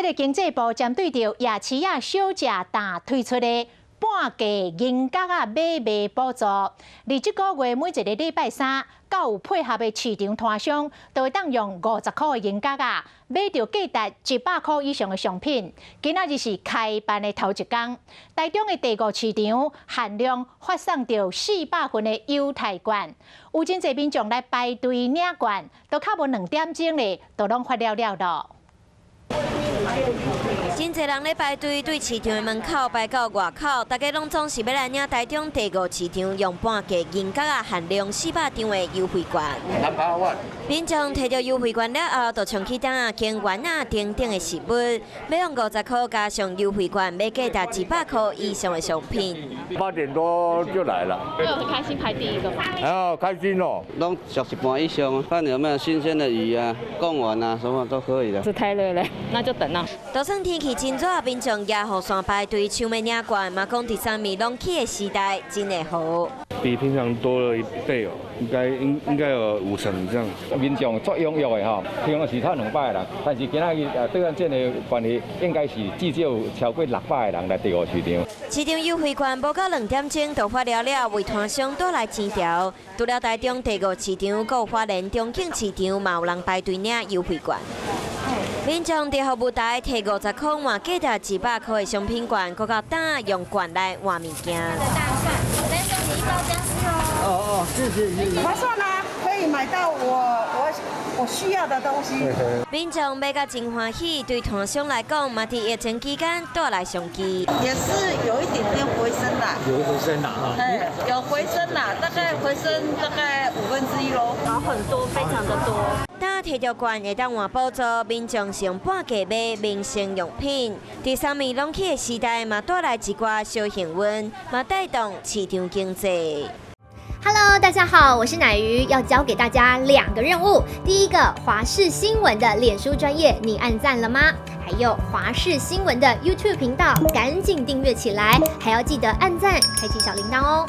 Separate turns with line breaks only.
這個經濟部針對著夜市仔小食擔推出的半價銀角仔買賣補助，佇這個月每一個禮拜三，佮有配合的市場攤商，都會當用50箍的銀角仔買著價值100箍以上的商品。今仔日是開辦的頭一工，台中的第五市場限量發送著400份的優待券，有真濟民眾來排隊領券，都較無2點鐘咧，都攏發了了囉。
真濟人咧排隊，對市場的門口排到外口，大家攏總是欲來領台中第五市場用半價銀角仔限量400張的優惠券。民眾提著優惠券了後，就衝去擔仔揀丸仔等等的食物，欲用50箍加上優惠券買價值100箍以上的商品。
8點多就來了。
有很開心排第一個嗎？
啊，開心哦！
攏食一半以上，看有沒有新鮮的魚啊、貢丸啊，什麼都可以的。
是太熱了，那就等啦。
就算天氣真熱，民眾也雨傘排隊搶欲領券，嘛講佇三暝攏起的時代真會好。
比平常多了一倍哦，應該應應該有五成這樣。
民眾足踴躍的吼，平常時趁200個人，但是今仔日對咱這個關係，應該是至少有超過600個人來第五市場。
市場優惠券無到2點鐘就發了了，為攤商帶來錢條。除了台中第五市場，閣有花蓮中景市場，嘛有人排隊領優惠券。民眾佇服務台提50箍換價值100箍的商品券，閣到擔用券來換物件。
大蒜，我再送你一包薑絲哦。
哦哦，謝謝謝謝。
划算啊，可以買到我需要的東西。
民眾買甲真歡喜，對攤商來講，嘛佇疫情期間帶來商機。
也是有一點點回升啦。
有回升啦，哈。
哎，有回升啦，大概回升大概1/5咯。
好很多，非常的多。
擔提著券會當換補助，民眾是用半價買民生用品。佇三暝攏起的時代，嘛帶來一寡小幸運，嘛帶動市場經濟。
Hello，大家好，我是乃瑜，要交給大家兩個任務。第一個，華視新聞的臉書專頁，你按讚了嗎？還有華視新聞的 YouTube 頻道，趕緊訂閱起來，還要記得按讚，開啟小鈴鐺哦。